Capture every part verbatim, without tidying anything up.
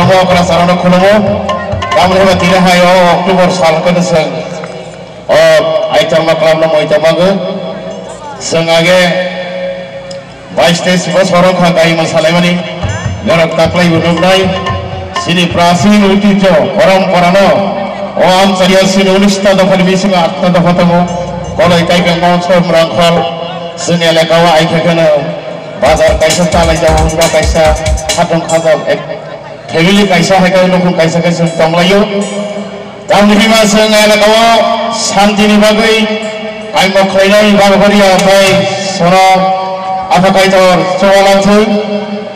Okra sarano khulumo. Tamni hwnba tini hai o October sal khe chwng o Aitorma club no moita mago. Chwng age bais teis bosor wngkha kaima salaimani. Norok taklai bo nuknai. Chini prasin oitibyo poromporano o amcharia chini unista dophani bisingo atna dopha tongo. Koloi kaibangma soi mwrangkhol chwng elaka o aikha kheno bazar kaisa chalaijao, wngma kaisa khatung khajak ek family kaisa hai khe nukhung kaisa khe chwng tonglaio. Tamni hwnba chwng elaka o santini bagwi kaimo khlainai bagwi ya tei sono Apha Kaitor chubalang thung.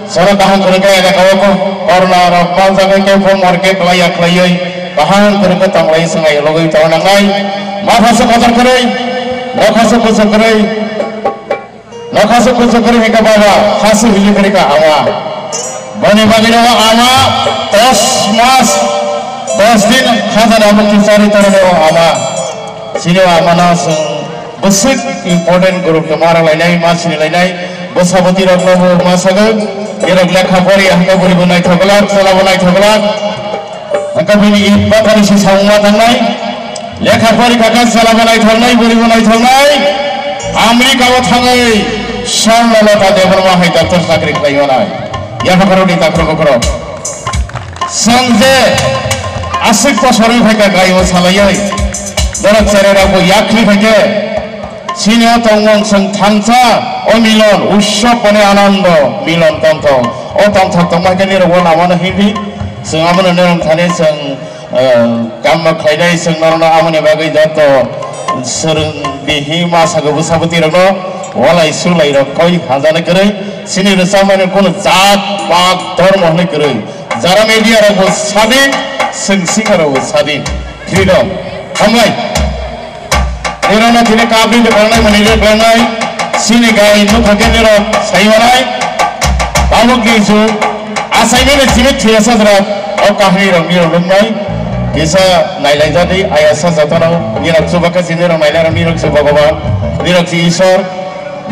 Sono kaham kwrwng khe elaka o ko-, corona rok manjak khe khe market khlai ya khlaiwi kaham kwrwng khe tonglai chwng ai logwi tong nangnai. Mapha se kotor kwrwi, nokha se kuchuk kwrwi. Nokha se kuchuk kwrwi hwnkhe baba, ha se hili kwrwi kha ama. Boni bagwi no ama dos mas, dos din khajana mukti chari torani o ama. Chini o ama no chwng bwswk important group no ma rwlainai, ma sini lainai. Bwsaboti rok no bo ma sago, irok lekha pori hwnkhe buri bo naithok glak, chwla bo naithok glak. Hwnkhe bini it bathani se samung ma tangnai. Lekha pori kha kha chwla bo naithoknai, buri bo naithoknai. America o thangwi Swarna Lata Debbarma hai doctor chakri khlai manai. Yapha khoroknwi takhro bukhro. Chwng je aswk bosor wng phaikha kaio salaiwi. Norok cherai rok bo yakli phaikhe. Chini o tongmung chwng thangsa, o milon, utsob mane anando, milon tongthok. O tongthok tongma khe nirok o lama no himdi. Chwng amo no norok thani chwng, eh, kamma khlainai chwng norok no amoni bagwi joto swrwng bihi masa go bwsabwtwi rok no walai sulai rok koi hajani kwrwi. Chini rwchapmani kunu jat, pat, dhormo hwnwi kwrwi. Jara media rok bo sadi, chwng singer rok bo sadi. Freedom. Hambai. Nirano tini kabri de klangnai, mani de klangnai, sini gai nukha khe nirok saimanai, tabuk ni ju, asaimani jibit thwiya sajra, o kahini rok nirok nuknai, kisa nailai jadi, ayasa jotano, nirok chuba khe si nirok nailai rok, nirok si Bhogoban, nirok si Isor,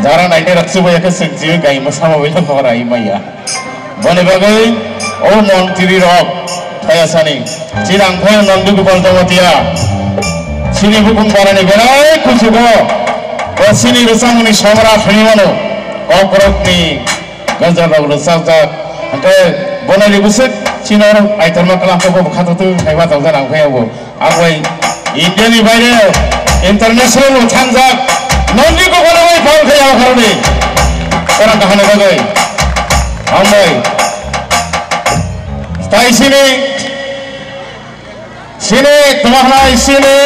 jara nainai rok chuba ya khe chwng jiwi gai mwsama bai no hora imaya. Boni bagwi o montri rok phayasani chirang phayang Nandi Gopal Jamatia chini bukung barani belai kuchugo bo chini rwchapmungni somra phini mano kokrokni ganjal rok rwchapjak hwnkhe bonani bwswk chino aitorma kwlangkha bo khathatwi naiba tongjak ang phai abo. Ang bai India ni baire international o thangjak Nandi Gopal bai pal khai abo karone. Orang kahani bagwi. Ang bai. Tai sini, sini, tuma hai sini,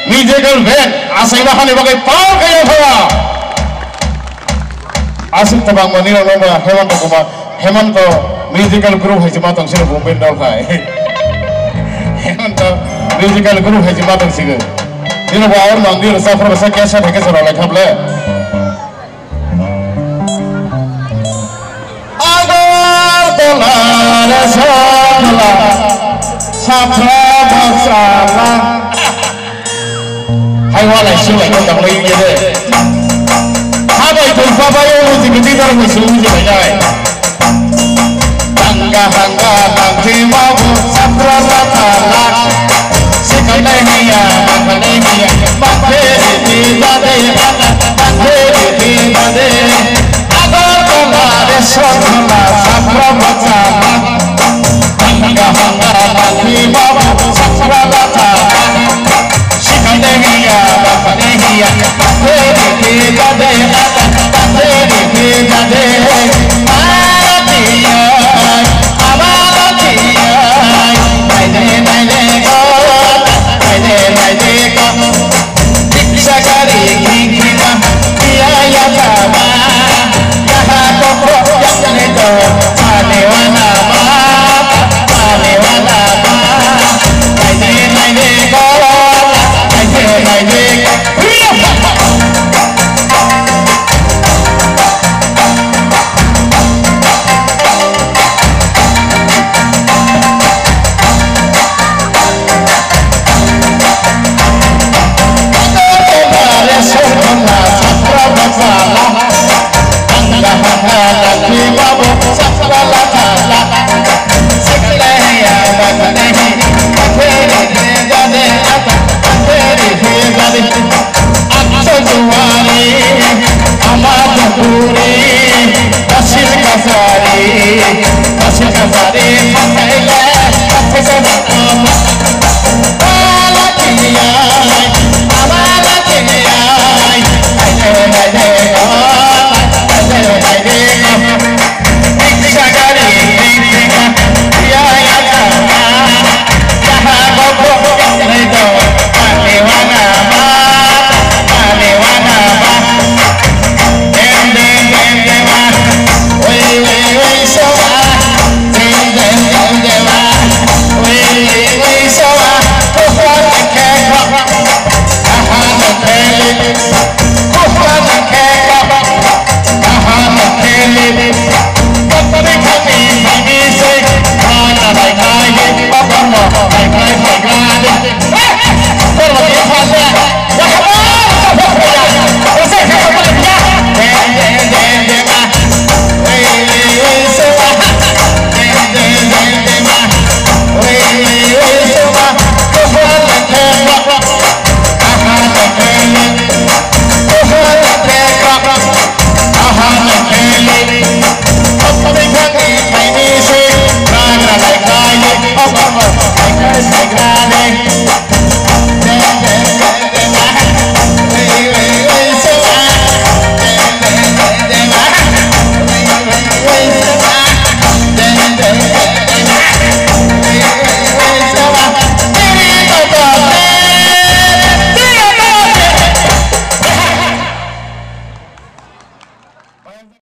musical band, asai bahani bagwi pal khai abo. Aswk tabang mani rok no ba Hemanta Kumar, Hemanta musical group hai se ma tong sino Bombay dol khai. Hemanta musical group hai se ma tong sigo. Dino ba aur mandi rasa pro rasa kya sa theke sa ralai khable. Agartala re sa khala, sapra bachala. Hai walai sulai ko tamo ing de. Habai tong pa bai o uji gidi dar ko su uji bai dai. Hanga hanga tangti mabu sapra la tala. Sikai nai niya, makai nai niya. Bakhe di di da de ana, bakhe di di da de. Agartala re sa khala, sapra bachala.